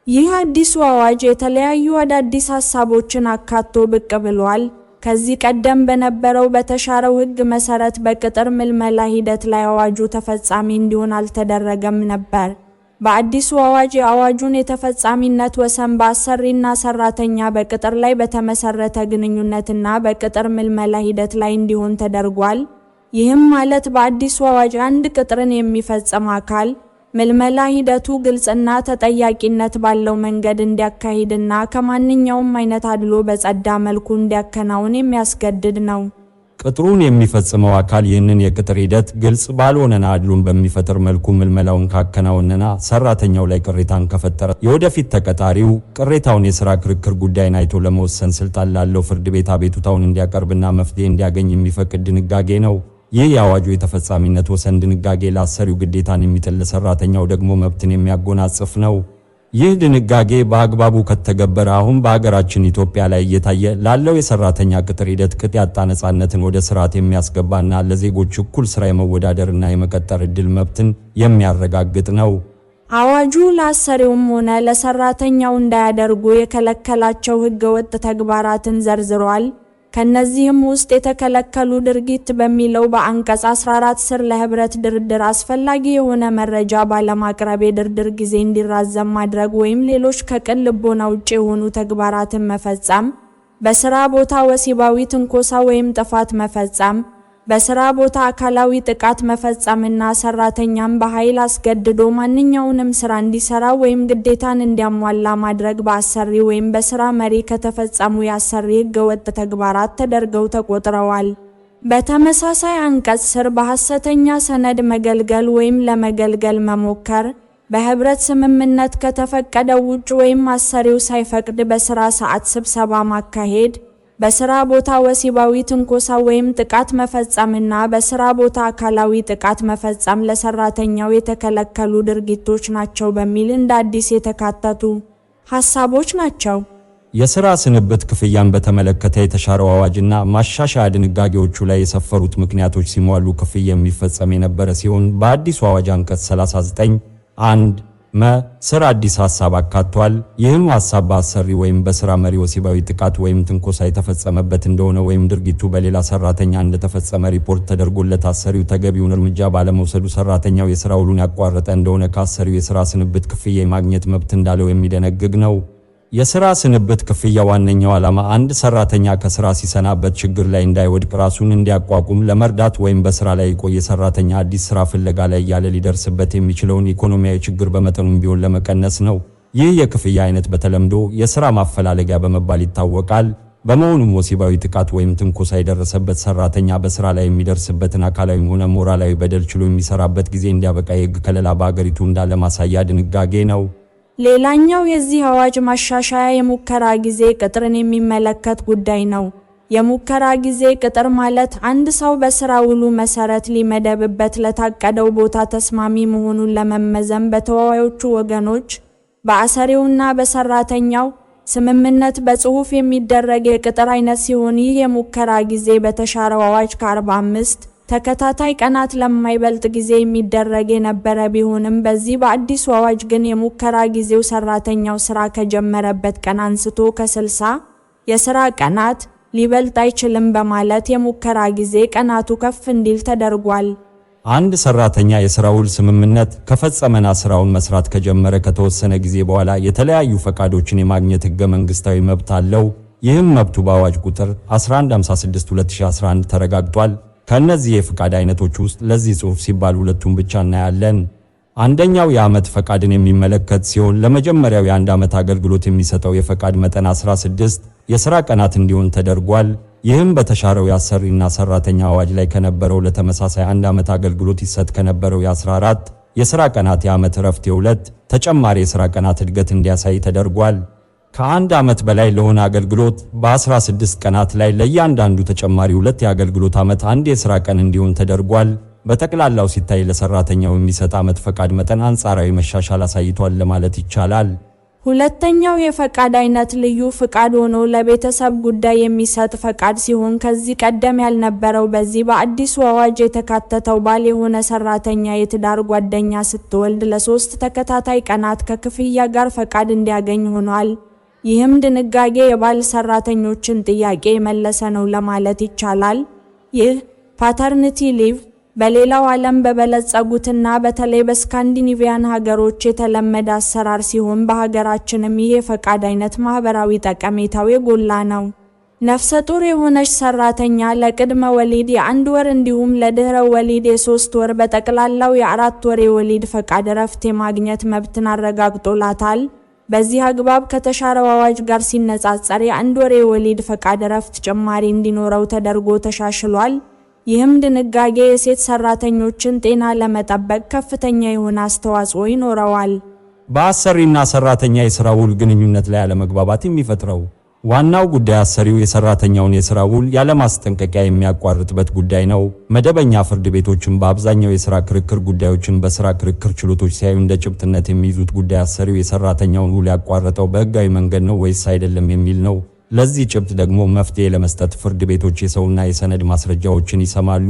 ይህ አዲሱ አዋጅ የተለያዩ አዳዲስ ሀሳቦችን አካቶ ብቅ ብሏል። ከዚህ ቀደም በነበረው በተሻረው ሕግ መሰረት በቅጥር ምልመላ ሂደት ላይ አዋጁ ተፈጻሚ እንዲሆን አልተደረገም ነበር። በአዲሱ አዋጅ የአዋጁን የተፈጻሚነት ወሰን በአሰሪና ሰራተኛ በቅጥር ላይ በተመሰረተ ግንኙነትና በቅጥር ምልመላ ሂደት ላይ እንዲሆን ተደርጓል። ይህም ማለት በአዲሱ አዋጅ አንድ ቅጥርን የሚፈጽም አካል ምልመላ ሂደቱ ግልጽና ተጠያቂነት ባለው መንገድ እንዲያካሂድና ከማንኛውም አይነት አድሎ በጸዳ መልኩ እንዲያከናውን የሚያስገድድ ነው። ቅጥሩን የሚፈጽመው አካል ይህንን የቅጥር ሂደት ግልጽ ባልሆነና አድሎን በሚፈጥር መልኩ ምልመላውን ካከናወነና ሰራተኛው ላይ ቅሬታን ከፈጠረ የወደፊት ተቀጣሪው ቅሬታውን የስራ ክርክር ጉዳይን አይቶ ለመወሰን ስልጣን ላለው ፍርድ ቤት አቤቱታውን እንዲያቀርብና መፍትሄ እንዲያገኝ የሚፈቅድ ድንጋጌ ነው። ይህ የአዋጁ የተፈጻሚነት ወሰን ድንጋጌ ለአሰሪው ግዴታን የሚጥል ለሰራተኛው ደግሞ መብትን የሚያጎናጽፍ ነው። ይህ ድንጋጌ በአግባቡ ከተገበረ አሁን በሀገራችን ኢትዮጵያ ላይ እየታየ ላለው የሰራተኛ ቅጥር ሂደት ቅጥ ያጣ ነፃነትን ወደ ስርዓት የሚያስገባና ለዜጎች እኩል ስራ የመወዳደርና የመቀጠር ዕድል መብትን የሚያረጋግጥ ነው። አዋጁ ለአሰሪውም ሆነ ለሰራተኛው እንዳያደርጉ የከለከላቸው ህገወጥ ተግባራትን ዘርዝሯል። ከነዚህም ውስጥ የተከለከሉ ድርጊት በሚለው በአንቀጽ 14 ስር ለህብረት ድርድር አስፈላጊ የሆነ መረጃ ባለማቅረብ የድርድር ጊዜ እንዲራዘም ማድረግ ወይም ሌሎች ከቅን ልቦና ውጭ የሆኑ ተግባራትን መፈጸም፣ በስራ ቦታ ወሲባዊ ትንኮሳ ወይም ጥፋት መፈጸም፣ በስራ ቦታ አካላዊ ጥቃት መፈጸምና ሰራተኛን በኃይል አስገድዶ ማንኛውንም ስራ እንዲሰራ ወይም ግዴታን እንዲያሟላ ማድረግ በአሰሪ ወይም በስራ መሪ ከተፈጸሙ የአሰሪ ህገወጥ ተግባራት ተደርገው ተቆጥረዋል። በተመሳሳይ አንቀጽ ስር በሐሰተኛ ሰነድ መገልገል ወይም ለመገልገል መሞከር፣ በህብረት ስምምነት ከተፈቀደው ውጭ ወይም አሰሪው ሳይፈቅድ በስራ ሰዓት ስብሰባ ማካሄድ፣ በስራ ቦታ ወሲባዊ ትንኮሳ ወይም ጥቃት መፈጸምና በስራ ቦታ አካላዊ ጥቃት መፈጸም ለሰራተኛው የተከለከሉ ድርጊቶች ናቸው በሚል እንደ አዲስ የተካተቱ ሀሳቦች ናቸው። የስራ ስንብት ክፍያን በተመለከተ የተሻረው አዋጅና ማሻሻያ ድንጋጌዎቹ ላይ የሰፈሩት ምክንያቶች ሲሟሉ ክፍያ የሚፈጸም የነበረ ሲሆን በአዲሱ አዋጅ አንቀጽ 39 1 መ ስር አዲስ ሐሳብ አካቷል። ይህም ሐሳብ በአሰሪ ወይም በስራ መሪ ወሲባዊ ጥቃት ወይም ትንኮሳ የተፈጸመበት እንደሆነ ወይም ድርጊቱ በሌላ ሰራተኛ እንደተፈጸመ ሪፖርት ተደርጎለት አሰሪው ተገቢውን እርምጃ ባለመውሰዱ ሰራተኛው የስራ ውሉን ያቋረጠ እንደሆነ ከአሰሪው የስራ ስንብት ክፍያ የማግኘት መብት እንዳለው የሚደነግግ ነው። የስራ ስንብት ክፍያ ዋነኛው ዓላማ አንድ ሰራተኛ ከስራ ሲሰናበት ችግር ላይ እንዳይወድቅ ራሱን እንዲያቋቁም ለመርዳት ወይም በስራ ላይ የቆየ ሰራተኛ አዲስ ስራ ፍለጋ ላይ እያለ ሊደርስበት የሚችለውን ኢኮኖሚያዊ ችግር በመጠኑም ቢሆን ለመቀነስ ነው። ይህ የክፍያ አይነት በተለምዶ የስራ ማፈላለጊያ በመባል ይታወቃል። በመሆኑም ወሲባዊ ጥቃት ወይም ትንኮሳ የደረሰበት ሰራተኛ በስራ ላይ የሚደርስበትን አካላዊም ሆነ ሞራላዊ በደል ችሎ የሚሰራበት ጊዜ እንዲያበቃ የህግ ከለላ በአገሪቱ እንዳለ ማሳያ ድንጋጌ ነው። ሌላኛው የዚህ አዋጅ ማሻሻያ የሙከራ ጊዜ ቅጥርን የሚመለከት ጉዳይ ነው። የሙከራ ጊዜ ቅጥር ማለት አንድ ሰው በስራ ውሉ መሰረት ሊመደብበት ለታቀደው ቦታ ተስማሚ መሆኑን ለመመዘን በተዋዋዮቹ ወገኖች በአሰሪውና በሰራተኛው ስምምነት በጽሁፍ የሚደረግ የቅጥር አይነት ሲሆን፣ ይህ የሙከራ ጊዜ በተሻረው አዋጅ ከ45 ተከታታይ ቀናት ለማይበልጥ ጊዜ የሚደረግ የነበረ ቢሆንም፣ በዚህ በአዲሱ አዋጅ ግን የሙከራ ጊዜው ሰራተኛው ስራ ከጀመረበት ቀን አንስቶ ከ60 የስራ ቀናት ሊበልጥ አይችልም በማለት የሙከራ ጊዜ ቀናቱ ከፍ እንዲል ተደርጓል። አንድ ሰራተኛ የሥራ ውል ስምምነት ከፈጸመና ስራውን መስራት ከጀመረ ከተወሰነ ጊዜ በኋላ የተለያዩ ፈቃዶችን የማግኘት ህገ መንግስታዊ መብት አለው። ይህም መብቱ በአዋጅ ቁጥር 1156/2011 ተረጋግጧል። ከእነዚህ የፈቃድ አይነቶች ውስጥ ለዚህ ጽሑፍ ሲባል ሁለቱን ብቻ እናያለን። አንደኛው የዓመት ፈቃድን የሚመለከት ሲሆን፣ ለመጀመሪያው የአንድ ዓመት አገልግሎት የሚሰጠው የፈቃድ መጠን 16 የሥራ ቀናት እንዲሆን ተደርጓል። ይህም በተሻረው የአሰሪና ሰራተኛ አዋጅ ላይ ከነበረው ለተመሳሳይ አንድ ዓመት አገልግሎት ይሰጥ ከነበረው የ14 የሥራ ቀናት የዓመት እረፍት የሁለት ተጨማሪ የሥራ ቀናት እድገት እንዲያሳይ ተደርጓል። ከአንድ ዓመት በላይ ለሆነ አገልግሎት በ16 ቀናት ላይ ለእያንዳንዱ ተጨማሪ ሁለት የአገልግሎት ዓመት አንድ የሥራ ቀን እንዲሆን ተደርጓል። በጠቅላላው ሲታይ ለሰራተኛው የሚሰጥ ዓመት ፈቃድ መጠን አንጻራዊ መሻሻል አሳይቷል ለማለት ይቻላል። ሁለተኛው የፈቃድ አይነት ልዩ ፍቃድ ሆኖ ለቤተሰብ ጉዳይ የሚሰጥ ፈቃድ ሲሆን፣ ከዚህ ቀደም ያልነበረው በዚህ በአዲሱ አዋጅ የተካተተው ባል የሆነ ሰራተኛ የትዳር ጓደኛ ስትወልድ ለ3 ተከታታይ ቀናት ከክፍያ ጋር ፈቃድ እንዲያገኝ ሆኗል። ይህም ድንጋጌ የባል ሰራተኞችን ጥያቄ የመለሰ ነው ለማለት ይቻላል። ይህ paternity leave በሌላው ዓለም በበለጸጉትና በተለይ በስካንዲኔቪያን ሀገሮች የተለመደ አሰራር ሲሆን፣ በሀገራችንም ይህ የፈቃድ አይነት ማህበራዊ ጠቀሜታው የጎላ ነው። ነፍሰ ጡር የሆነች ሰራተኛ ለቅድመ ወሊድ የ1 ወር እንዲሁም ለድህረ ወሊድ የ3 ወር፣ በጠቅላላው የ4 ወር የወሊድ ፈቃድ እረፍት የማግኘት መብትን አረጋግጦላታል። በዚህ አግባብ ከተሻረው አዋጅ ጋር ሲነጻጸር የ1 ወር የወሊድ ፈቃድ እረፍት ጭማሪ እንዲኖረው ተደርጎ ተሻሽሏል። ይህም ድንጋጌ የሴት ሰራተኞችን ጤና ለመጠበቅ ከፍተኛ የሆነ አስተዋጽኦ ይኖረዋል። በአሰሪና ሰራተኛ የሥራ ውል ግንኙነት ላይ አለመግባባት የሚፈጥረው ዋናው ጉዳይ አሰሪው የሰራተኛውን የሥራ ውል ያለማስጠንቀቂያ የሚያቋርጥበት ጉዳይ ነው። መደበኛ ፍርድ ቤቶችን በአብዛኛው የሥራ ክርክር ጉዳዮችን በሥራ ክርክር ችሎቶች ሲያዩ እንደ ጭብጥነት የሚይዙት ጉዳይ አሰሪው የሰራተኛውን ውል ያቋረጠው በሕጋዊ መንገድ ነው ወይስ አይደለም የሚል ነው። ለዚህ ጭብጥ ደግሞ መፍትሄ ለመስጠት ፍርድ ቤቶች የሰውና የሰነድ ማስረጃዎችን ይሰማሉ።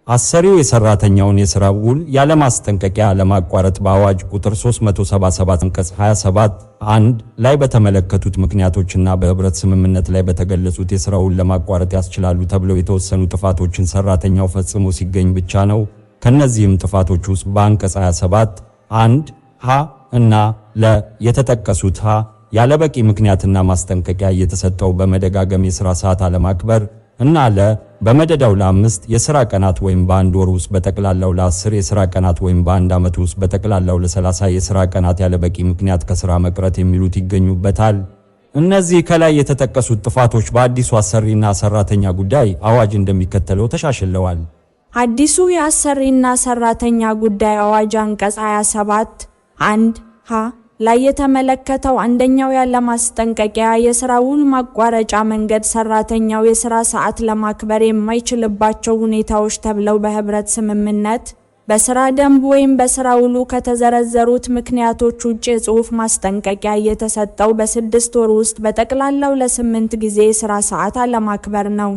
አሰሪው የሰራተኛውን የሥራ ውል ያለማስጠንቀቂያ ለማቋረጥ በአዋጅ ቁጥር 377 አንቀጽ 27 1 ላይ በተመለከቱት ምክንያቶችና በህብረት ስምምነት ላይ በተገለጹት የሥራ ውል ለማቋረጥ ያስችላሉ ተብለው የተወሰኑ ጥፋቶችን ሰራተኛው ፈጽሞ ሲገኝ ብቻ ነው። ከነዚህም ጥፋቶች ውስጥ በአንቀጽ 27 1 ሀ እና ለ የተጠቀሱት ሀ ያለበቂ ምክንያትና ማስጠንቀቂያ እየተሰጠው በመደጋገም የሥራ ሰዓት አለማክበር እና ለ በመደዳው ለ5 የሥራ ቀናት ወይም በአንድ ወር ውስጥ በጠቅላላው ለ10 የሥራ ቀናት ወይም በአንድ ዓመት ውስጥ በጠቅላላው ለ30 የሥራ ቀናት ያለበቂ ምክንያት ከሥራ መቅረት የሚሉት ይገኙበታል። እነዚህ ከላይ የተጠቀሱት ጥፋቶች በአዲሱ አሰሪና ሰራተኛ ጉዳይ አዋጅ እንደሚከተለው ተሻሽለዋል። አዲሱ የአሰሪና ሰራተኛ ጉዳይ አዋጅ አንቀጽ 27 1 ሀ ላይ የተመለከተው አንደኛው ያለ ማስጠንቀቂያ የስራ ውል ማቋረጫ መንገድ ሰራተኛው የስራ ሰዓት ለማክበር የማይችልባቸው ሁኔታዎች ተብለው በህብረት ስምምነት፣ በስራ ደንብ ወይም በስራ ውሉ ከተዘረዘሩት ምክንያቶች ውጭ የጽሁፍ ማስጠንቀቂያ እየተሰጠው በ6 ወር ውስጥ በጠቅላላው ለ8 ጊዜ የስራ ሰዓት አለማክበር ነው።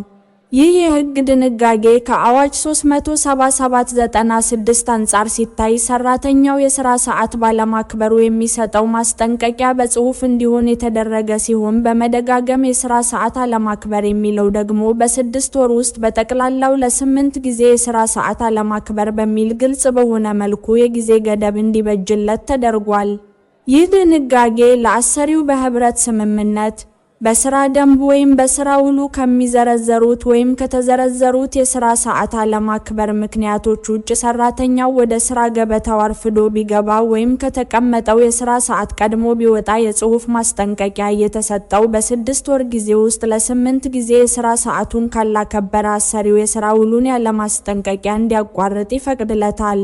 ይህ የህግ ድንጋጌ ከአዋጅ 377/96 አንጻር ሲታይ ሰራተኛው የስራ ሰዓት ባለማክበሩ የሚሰጠው ማስጠንቀቂያ በጽሁፍ እንዲሆን የተደረገ ሲሆን፣ በመደጋገም የስራ ሰዓት አለማክበር የሚለው ደግሞ በ6 ወር ውስጥ በጠቅላላው ለ8 ጊዜ የስራ ሰዓት አለማክበር በሚል ግልጽ በሆነ መልኩ የጊዜ ገደብ እንዲበጅለት ተደርጓል። ይህ ድንጋጌ ለአሰሪው በህብረት ስምምነት፣ በስራ ደንብ ወይም በስራ ውሉ ከሚዘረዘሩት ወይም ከተዘረዘሩት የስራ ሰዓት አለማክበር ምክንያቶች ውጭ ሰራተኛው ወደ ስራ ገበታው አርፍዶ ቢገባ ወይም ከተቀመጠው የስራ ሰዓት ቀድሞ ቢወጣ የጽሁፍ ማስጠንቀቂያ እየተሰጠው በ6 ወር ጊዜ ውስጥ ለ8 ጊዜ የስራ ሰዓቱን ካላከበረ አሰሪው የስራ ውሉን ያለማስጠንቀቂያ እንዲያቋርጥ ይፈቅድለታል።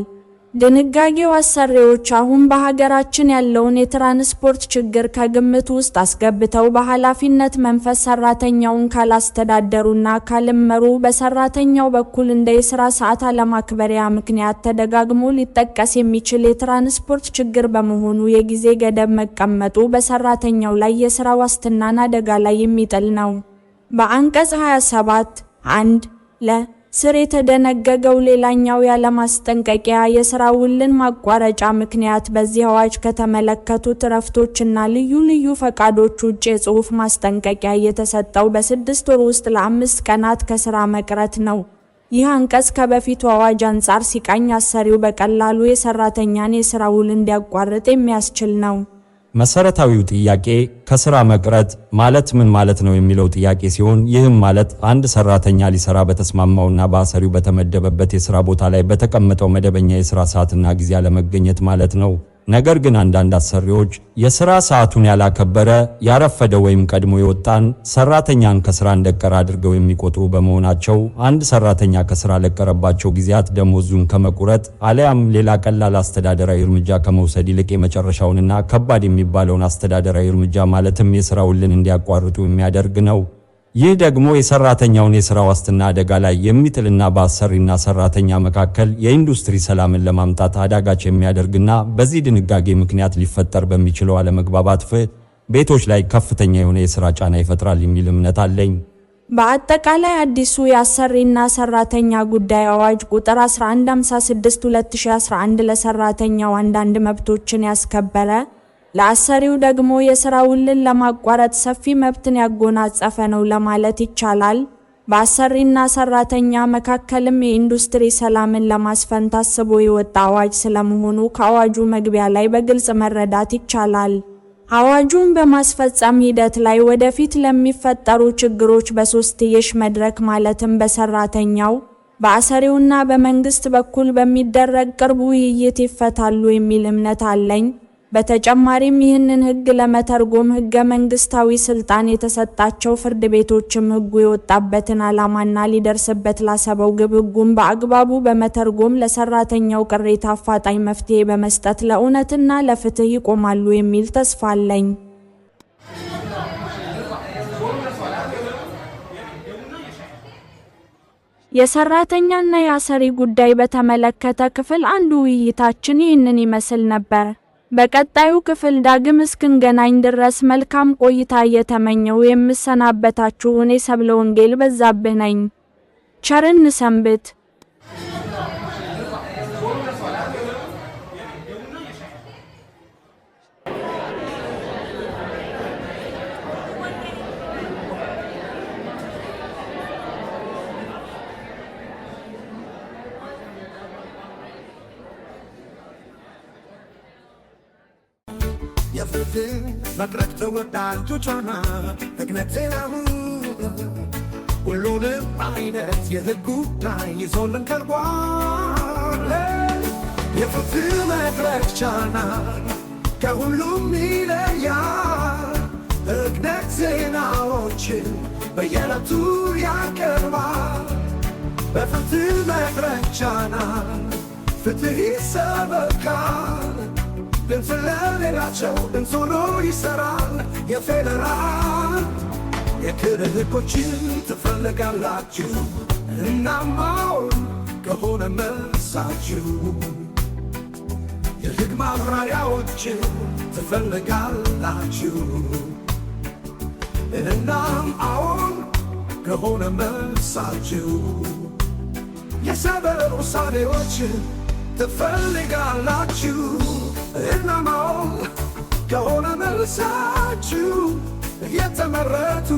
ድንጋጌው አሰሪዎች አሁን በሀገራችን ያለውን የትራንስፖርት ችግር ከግምት ውስጥ አስገብተው በኃላፊነት መንፈስ ሰራተኛውን ካላስተዳደሩና ካልመሩ በሰራተኛው በኩል እንደ የስራ ሰዓት አለማክበሪያ ምክንያት ተደጋግሞ ሊጠቀስ የሚችል የትራንስፖርት ችግር በመሆኑ የጊዜ ገደብ መቀመጡ በሰራተኛው ላይ የስራ ዋስትናን አደጋ ላይ የሚጥል ነው። በአንቀጽ 27 1 ለ ስር የተደነገገው ሌላኛው ያለማስጠንቀቂያ የስራ ውልን ማቋረጫ ምክንያት በዚህ አዋጅ ከተመለከቱት እረፍቶችና ልዩ ልዩ ፈቃዶች ውጭ የጽሁፍ ማስጠንቀቂያ እየተሰጠው በ6 ወር ውስጥ ለ5 ቀናት ከስራ መቅረት ነው። ይህ አንቀጽ ከበፊቱ አዋጅ አንጻር ሲቃኝ አሰሪው በቀላሉ የሰራተኛን የስራ ውል እንዲያቋርጥ የሚያስችል ነው። መሰረታዊው ጥያቄ ከስራ መቅረት ማለት ምን ማለት ነው የሚለው ጥያቄ ሲሆን፣ ይህም ማለት አንድ ሰራተኛ ሊሰራ በተስማማውና በአሰሪው በተመደበበት የስራ ቦታ ላይ በተቀመጠው መደበኛ የስራ ሰዓትና ጊዜ አለመገኘት ማለት ነው። ነገር ግን አንዳንድ አሰሪዎች የስራ ሰዓቱን ያላከበረ፣ ያረፈደ ወይም ቀድሞ የወጣን ሰራተኛን ከስራ እንደቀረ አድርገው የሚቆጥሩ በመሆናቸው አንድ ሰራተኛ ከስራ ለቀረባቸው ጊዜያት ደሞዙን ከመቁረጥ አሊያም ሌላ ቀላል አስተዳደራዊ እርምጃ ከመውሰድ ይልቅ የመጨረሻውንና ከባድ የሚባለውን አስተዳደራዊ እርምጃ ማለትም የስራ ውልን እንዲያቋርጡ የሚያደርግ ነው። ይህ ደግሞ የሰራተኛውን የስራ ዋስትና አደጋ ላይ የሚጥልና በአሰሪና ሰራተኛ መካከል የኢንዱስትሪ ሰላምን ለማምጣት አዳጋች የሚያደርግና በዚህ ድንጋጌ ምክንያት ሊፈጠር በሚችለው አለመግባባት ፍርድ ቤቶች ላይ ከፍተኛ የሆነ የስራ ጫና ይፈጥራል የሚል እምነት አለኝ። በአጠቃላይ አዲሱ የአሰሪና ሰራተኛ ጉዳይ አዋጅ ቁጥር 1156 2011 ለሰራተኛው አንዳንድ መብቶችን ያስከበረ፣ ለአሰሪው ደግሞ የስራ ውልን ለማቋረጥ ሰፊ መብትን ያጎናጸፈ ነው ለማለት ይቻላል። በአሰሪና ሰራተኛ መካከልም የኢንዱስትሪ ሰላምን ለማስፈን ታስቦ የወጣ አዋጅ ስለመሆኑ ከአዋጁ መግቢያ ላይ በግልጽ መረዳት ይቻላል። አዋጁን በማስፈጸም ሂደት ላይ ወደፊት ለሚፈጠሩ ችግሮች በሶስትዮሽ መድረክ ማለትም በሰራተኛው፣ በአሰሪውና በመንግስት በኩል በሚደረግ ቅርብ ውይይት ይፈታሉ የሚል እምነት አለኝ። በተጨማሪም ይህንን ሕግ ለመተርጎም ሕገ መንግስታዊ ስልጣን የተሰጣቸው ፍርድ ቤቶችም ሕጉ የወጣበትን ዓላማና ሊደርስበት ላሰበው ግብ ሕጉን በአግባቡ በመተርጎም ለሰራተኛው ቅሬታ አፋጣኝ መፍትሔ በመስጠት ለእውነትና ለፍትህ ይቆማሉ የሚል ተስፋ አለኝ። የሰራተኛና የአሰሪ ጉዳይ በተመለከተ ክፍል አንዱ ውይይታችን ይህንን ይመስል ነበር። በቀጣዩ ክፍል ዳግም እስክንገናኝ ድረስ መልካም ቆይታ እየተመኘሁ የምሰናበታችሁ እኔ ሰብለ ወንጌል በዛብህ ነኝ። ቸር እንሰንብት። የፍትህ መድረክ ተወዳጁ ጮና ደግነት ዜናሁ ሁሉንም አይነት የህግ ጉዳይ ይዞልን ቀርቧል። የፍትህ መድረክ ቻናል ከሁሉም ይለያል። ህግነት ዜናዎችን በየዕለቱ ያቀርባል። በፍትህ መድረክ ቻናል ፍትህ ይሰበካል። ድምፅ ለሌላቸው ድምፅ ሆኖ ይሰራል። የፌዴራል የክልል ህጎችን ትፈልጋላችሁ። እናም አዎን ከሆነ መልሳችሁ የህግ ማብራሪያዎችን ትፈልጋላችሁ። እናም አዎን ከሆነ መልሳችሁ የሰበር ውሳኔዎችን ትፈልጋላችሁ። እናም አዎን ከሆነ መልሳችሁ የተመረጡ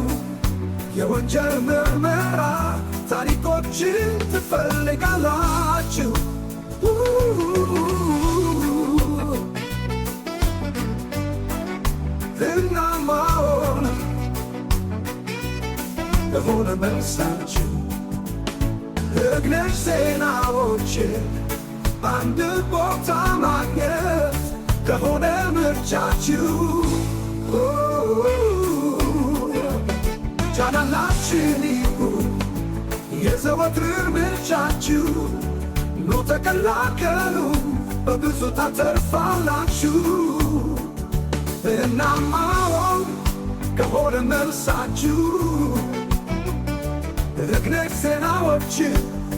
የወንጀል ምርመራ ታሪኮችን ትፈልጋላችሁ። እናም አዎን ዜናዎችን በአንድ ቦታ ማግኘት ከሆነ ምርጫችሁ፣ ቻናላችን ይሁን የዘወትር ምርጫችሁ። ኑ ተቀላቀሉ፣ በብዙ ታተርፋላችሁ። እናም አዎን ከሆነ መልሳችሁ፣ ሕግነክ ዜናዎችን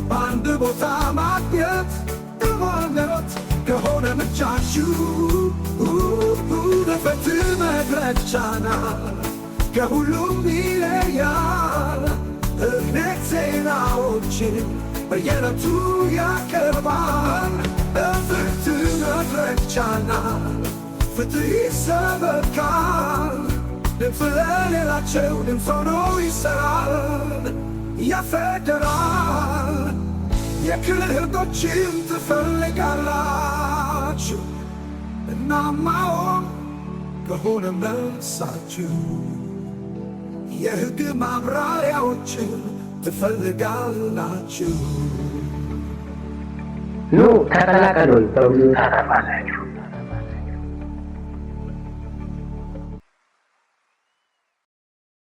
በአንድ ቦታ ማግኘት ከሆነት ከሆነ ምርጫችሁ፣ በፍትህ መድረክ ቻናል ከሁሉም ይለያል። ሕግነክ ዜናዎችን በየዕለቱ ያቀርባል። በፍትህ መድረክ ቻናል ፍትህ ይሰበካል። ድምፅ ለሌላቸው ድምፅ ሆኖ ይሠራል። የፌደራል የክልል ሕጎችን ትፈልጋላችሁ። እናም አዎን ከሆነ መልሳችሁ፣ የሕግ ማብራሪያዎችን ትፈልጋላችሁ። ኑ ተቀላቀሉን፣ በብዙ ታተርፋላችሁ።